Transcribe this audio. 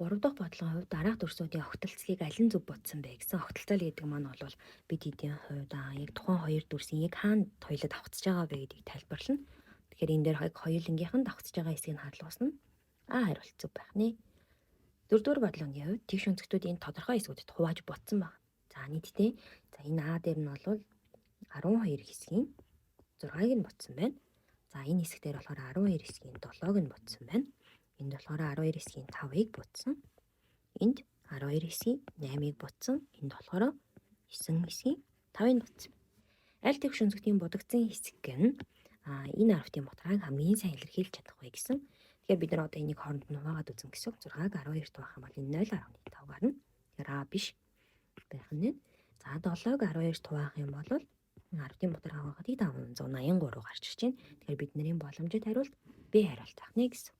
3 дахь бодлогын хувьд дараах дүрсүүдийн огтлцлыг аль нь зөв бодсон бэ гэсэн. Огтлцол гэдэг маань бол бид хэдийн хувьд яг тухайн хоёр дүрсийн яг хаана хоёулаа давхцаж байгаа вэ гэдгийг тайлбарлана. Тэгэхээр энэ дээр яг хоёулангийнх нь давхцаж байгаа хэсгийг харлуулсан. А хариулт зөв байх нэ. Дөрөвдүгээр бодлогын хувьд тэгш өнцгтүүд энэ тодорхой хэсгүүдэд хувааж бодсон байна. За, нийтдээ за энэ А дээр нь бол 12 хэсгийн 6-ыг нь бодсон байна. За, энэ хэсэг дээр болохоор 12 хэсгийн 7-ыг нь бодсон байна. Энд болохоор 12 хэсгийн 5-ыг бодсон. Энд 12 хэсгийн 8-ыг бодсон. Энд болохоор 9 хэсгийн 5-ыг бодсон. Аль тэгш өнцгтийн бодогдсон хэсэг нь энэ аравтын бутрааг хамгийн сайн илэрхийлж чадах вэ гэсэн. Тэгэхээр бид нар одоо энийг хооронд нь хуваагаад үзэн гэсэн. 6-аг 12 хуваах юм бол энэ 0.5 гарна. Тэгэхээр А биш байх нь. За, 7-ыг 12 хуваах юм бол аравтын бутрааг авахад 583 гарч ирж байна. Тэгэхээр бидний боломжит хариулт Б хариулт байх нэ гэсэн.